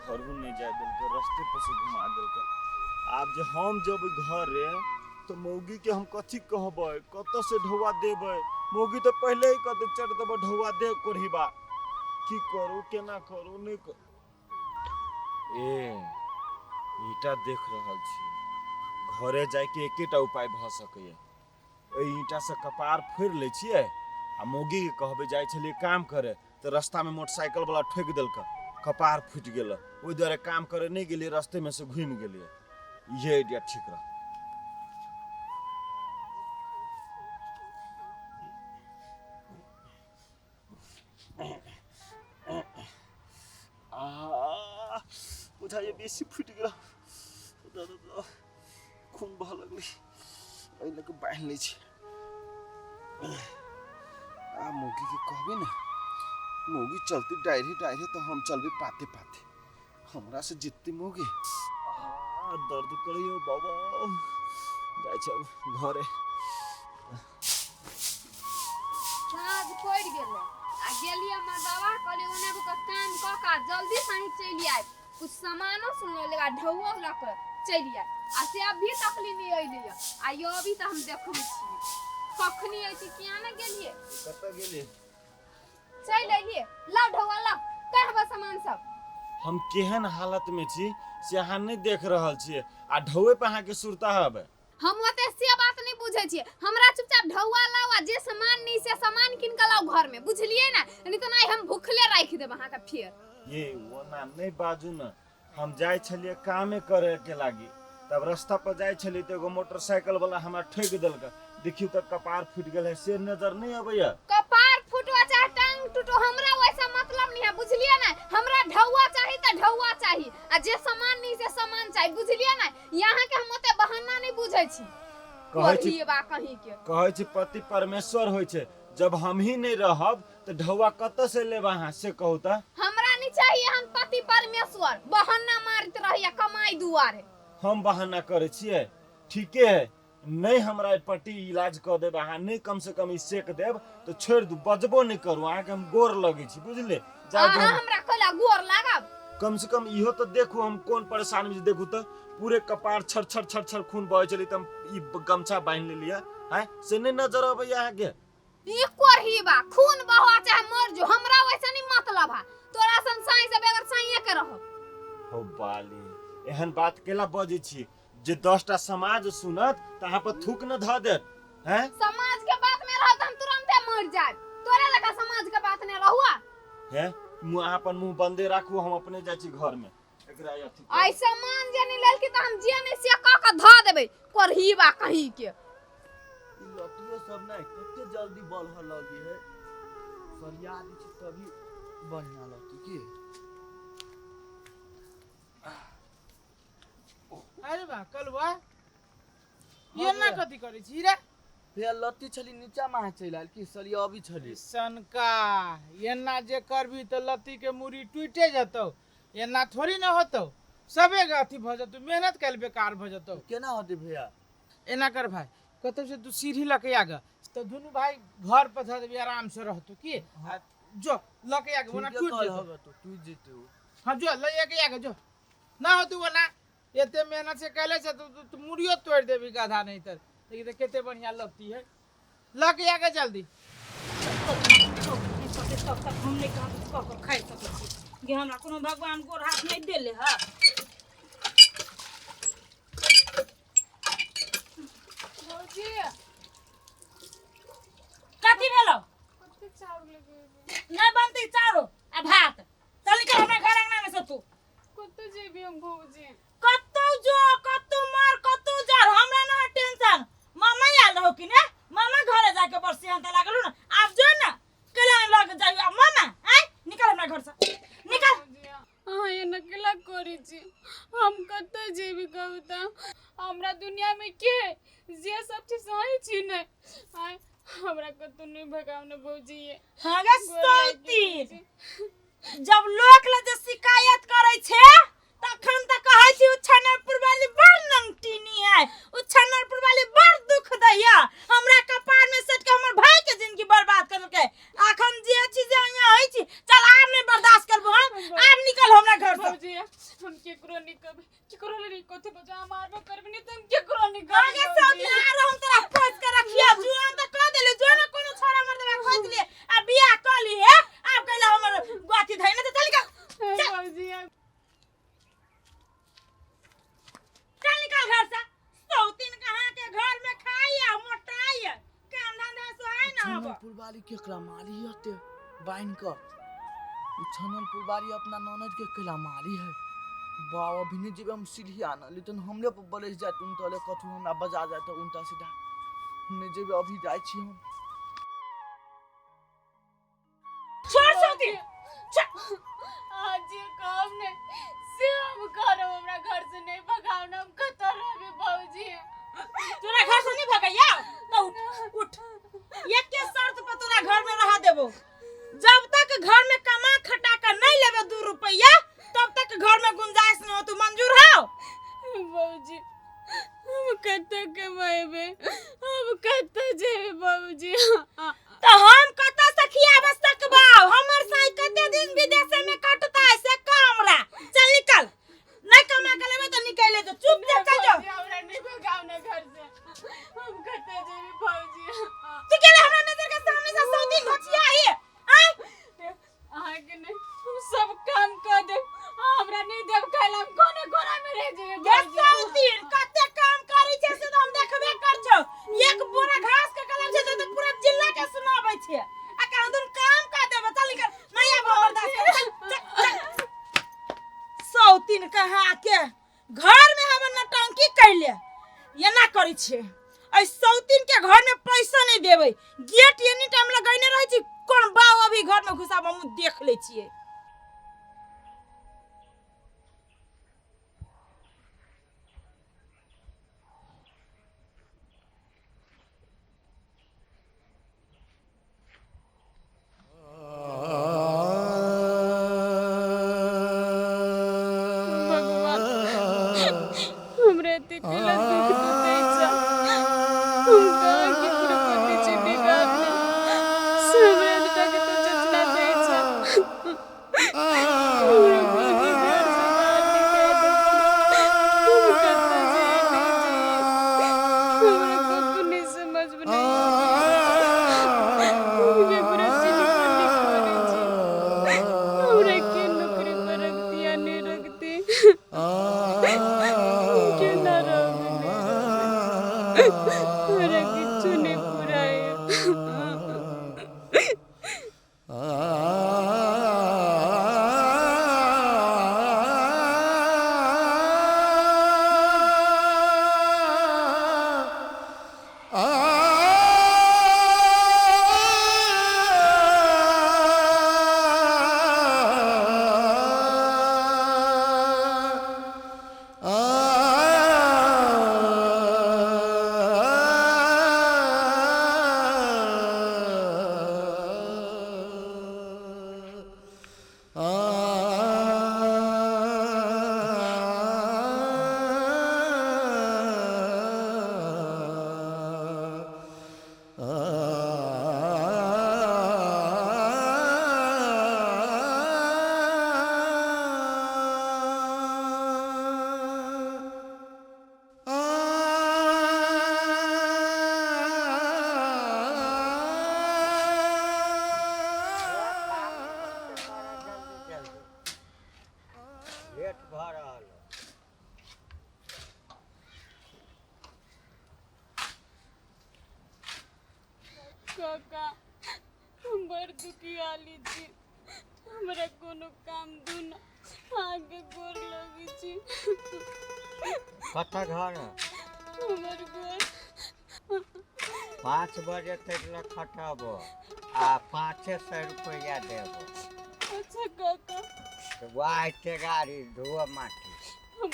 घरो नहि जाय देलकै, रस्ते पर से घुमा देलकै। आब जे हम जेबै घरे तऽ मौगीके हम कथी कहबै, कतऽ से ढौआ देबै? मौगी तऽ पहिले ही कहतै चट देबै ढौआ दे कोढ़ीबा। की करू, केना करू, नहि करू। ए ईंटा देख रहल छी, घरे जायके एकेटा उपाय भऽ सकैए। एहि ईंटासँ कपार फोड़ि लै छियै आ मौगीके कहबै जाइ छलियै काम करे तऽ रस्तामे मोटरसाइकिलवला ठोकि देलकै, कपार फूटि गेलै, ओहि दुआरे काम करे नहि गेलियै, रस्तेमे से घुमि गेलियै। इहे आइडिया ठीक रहत। आ बुझाइए बेसी फूटि गेल, खून बहऽ लगलै। एहि लऽ कऽ बान्हि लै छी। आ मौगीके कहबै ने, मौगी चलती डायरे डायरे तऽ हम चलबै पाते पाते, हमरा से जितती मौगी। आ दर्द करैयो बाबा, जाइ छी अब घरे। साँझ पड़ि गेलै आ गेलियै हमर बाबा, कहलियै ओना कऽ काम कऽ कऽ जल्दी साँझ चलि आयब, कुछ सामानो सुन ले आ ढौओ लऽ कऽ चलि आयब। आ से अभी तकली नहि अयलै। आ यो अभी तऽ हम देखै छियै कखनी अयती। किया ने गेलियै? कतऽ गेलियै? चलि अयलियै। लाउ ढौआ लाउ, कहबै सामान सब। हम केहन हालत में छी से अहाँ नहि देख रहल छियै आ ढौए पर अहाँके सुरता हबे? हम ओते से बात नहीं बुझै छियै। हमरा चुपचाप ढौआ लाउ आ जे सामान नहीं से सामान कीन के लाउ घर में, बुझलियै ने? नहीं तऽ नहीं हम भूखले राखि देब अहाँके फेर। ये ओना नहीं बाजू ने। हम जाइ छलियै कामे करे के लागी, तब रास्ता पर जाइ छलियै तऽ एगो मोटरसाइकिल वाला हमरा ठोकि देलक। देखियौ तऽ कपार फूटि गेल है, से नजर नहीं अबैया? कपार फूटो चाहे टांग टूटो, हमरा वैसा मतलब नहीं है, बुझलियै ने? हमरा ढौआ चाही तऽ ढौआ चाही आ जे सामान नहीं से सामान चाही, बुझलियै ने? यहाँ के हम ओते बहाना नहीं बुझै छी। कहै छी कोढ़िएबा कहीं के। कहै छी पति परमेश्वर होइ छै, जब हम ही नहीं रहब तऽ ढौआ कतऽ से लेब अहाँ, से कहू तऽ। हमरा नहीं चाहिए हम पति परमेश्वर, बहाना मारैत रहैया कमाई दुआरे। हम बहाना करै छियै? ठीके है, नहीं हमरा एहि पट्टी इलाज कऽ देब अहाँ, नहीं कम से कम ई सेक देब तऽ छोड़ि दू, बजबो नहीं करू। अहाँके हम गोर लगै छी, बुझलियै? जाउ अहाँ घर। हमरा कहला गोर लागब? कम से कम इहो तऽ देखू हम कोन परेशानी में छी। देखू तऽ पूरे कपार छर छर छर छर खून बहै छलै तऽ हम ई गमछा बान्हि लेलियै। आँय, से नहि नजर अबैया अहाँके? ई कोढ़ीबा, खून बहवा चाहे मर जो, हमरा वैसे नहीं मतलब है। तोरा सन साई से बगैर साइये के रहो। हो बाली, एहन बात केला बजै छी? जे 10टा समाज सुनत तऽ अहाँ पर थूक न धऽ देत? हैं, समाज के बात में रहो त हम तुरंते मर जाए। तोरे लगा समाज के बात ने रहुआ। हैं, मुँह अहाँ अपन मुँह बंदे राखू, हम अपने जाइ छी घर में। एकरा अथी करू। ऐ सामान जे नहीं लेलकी त हम जे नहीं से क के ध देबै, कोढ़ीबा कहीं के। ई लट्टियो सब नहि कते जल्दी बलह लगी है, सरिया दै छी तभी बढ़िया लगतै की। अरे बा कलवा, ये ना कथी करै छी रे? भैया, लत्ती छली नीचा में चलि आयल की सरिया अभी छली। सनका, एना जे करबी तऽ लत्ती के मुड़ी टूटे जेतौ। एना थोड़ी न होतौ, सबे के अथी भऽ जेतौ, मेहनत कैल बेकार भऽ जेतौ। केना होतै भैया? एना कर भाई, कतौ से तू सीढ़ी लऽ के आग तऽ दुनू भाई घर पर धऽ देबी, आराम से रहतौ की। आ जो लऽ के आग, ओना ठीके टूट कहल जेतौ। हवे तो टूट जेतै ओ। हाँ, जो लऽ के आग, जो ना होतौ ओना एते मेहनत से कैले छै तो तू मुड़ियो तोड़ देबी गधा। नहीं तर देखी तऽ कते बढ़िया लगती है, लऽ के आगे जल्दी। तब तक हम नहि कहाँ कऽ कऽ खाइ सकै छी गे, हमरा कोनो भगवान गोर हाथ नहि देले है। भौजी। कथी भेलो? कते चाउर लगेबै? नहि बनतै चाउर आ भात, चल निकल हमरा घर अंगना में से तू। कतऽ जेबी हम भौजी? कतौ जो, कतौ मर, कतौ जर, हमरा ना है टेंशन। मामा आयल रहो कि ने, मामा घरे जाके बड़ सेहनता लागल ना। आब जो ना केला लग जाइयो आ मामा। आय निकल हमरा घर से, निकल। भौजी, अहाँ एना केला करै छी? हम कतऽ जेबी कहू तऽ? हमरा दुनियामे के जे सब चीज सही छी ने? आय, हमरा कतौ नहि भगाउ ने भौजी ये। हाँ गे गोर लागि सौतीन, भौजी। जब लोक ले जे शिकायत करै छै तखन तऽ कहै छी उच्छनरपुर वाली बड़ नंगटीनी है, उच्छनरपुर वाली बड़ दुख दैया, हमरा कपार में सट के हमर भाई के जिंदगी बर्बाद कर देलकै। अखन जे छी जे यहाँ होइ छी, चल आब नहि बर्दाश्त करबो हम, आब निकल हमरा घर से। भौजी। कथि बजा मारबो करबे नहीं त हम केकरो नहीं आगे सौती आ रहा हम तोरा खोज के रखिया जुआन त कह देले जो न कोनो छोरा मर देबा खोज ले आ बियाह क ली हे। आब कहला हमर गाथी धइ न त चल निकल। भौजी चल निकल घर से। सौतीन कहाँ के घर में खाई आ मोटाई काम धंधा सोहाई ना अब। छनलपुर वाली केकरा मारी हते बान्हि कऽ? ई छनलपुर वाली अपना ननद के केला मारी है। बाबा अभी नहीं जेबै हम सीढ़ी आनऽ, लेकिन हमरे पर बरसि जायत उनटले कथू हमरा बजा जायत उल्टा सीधा। नहि जेबै अभी जाइ छी हम। छोड़ सौतीन। आज जे कहब ने से हम करब, हमरा घर से नहीं भगाओ ना, हम कतऽ रहबै भौजी? तोरा घर से नहीं भगैया तो उठ उठ। एक के शर्त पर तोरा घर में रह देबो, जब तक घर में कमा खटा कर नहीं लेबे 2 रुपया तब तक घर में गुंजाइश न हो। तू मंजूर हो? भौजी हम कतऽ कमेबै, हम कतऽ जेबै भौजी? तो हम कतऽ से खियाबे सकबौ? हमर साई कते दिन विदेश में कटता है से कह हमरा। चल निकल, नहीं कमा के लेबे तो निकले जो, चुपचाप चल जो। भौजी, हमरा नहीं भगाओ ना घर से, हम कतऽ जेबै भौजी? तू केले हमरा नजर के सामने से 100 दिन घोचिया है आय? अहाँके नहीं हम सब काम कर देब, हमरा नहीं देब खाइला, हम कोने कोना में रह जेबै ये भौजी। सौतीन कते काम करै छै से तो हम देखबे कर छौ। एक बोरा घास के कलम छै तो पूरा जिला के सुनाबै छै। आ कहाँ दुन काम कर देब। चल निकल, नहीं आब हमर दास के। चल चल चल। सौतीन कहाँ के घर में हम नौटंकी कैले एना करै छै। ऐ सौतीन के घर में पैसा नहीं देबै, गेट एनी टाइम लगैने रहै छी, कोन बाव अभी घर में घुसाब हम देख लै छियै। भगवान हमरा एते केला दुख तू दै छ, हम कहाँ केकरो पति छी बिगाड़ने से हमरा एतटा के तू चचना दै छ। हमरा भौजी घर से बाहर निकालि देलखिन, हम कतऽ जइयै नहि जइयै हमरा कतहु नहि समझ मे नहि आबैया। हम केकरो चिन्हबो नहि करै छी, हमरा के नौकरी पर रखती या नहि रखती, हम केना रहबै नहि रहबै, हमरा किछु नहि पुराइया। लेट भऽ रहल है। काका हम बड़ दुखियाली छी, हमरा कोनो काम दू न, अहाँके गोर लगै छी। कतऽ घर है? हमर घर 5 बजे तक लए खटबो आ 500 रुपैआ देबो। अच्छा काका। तऽ वाह एते गाड़ी धुअ माटी। हम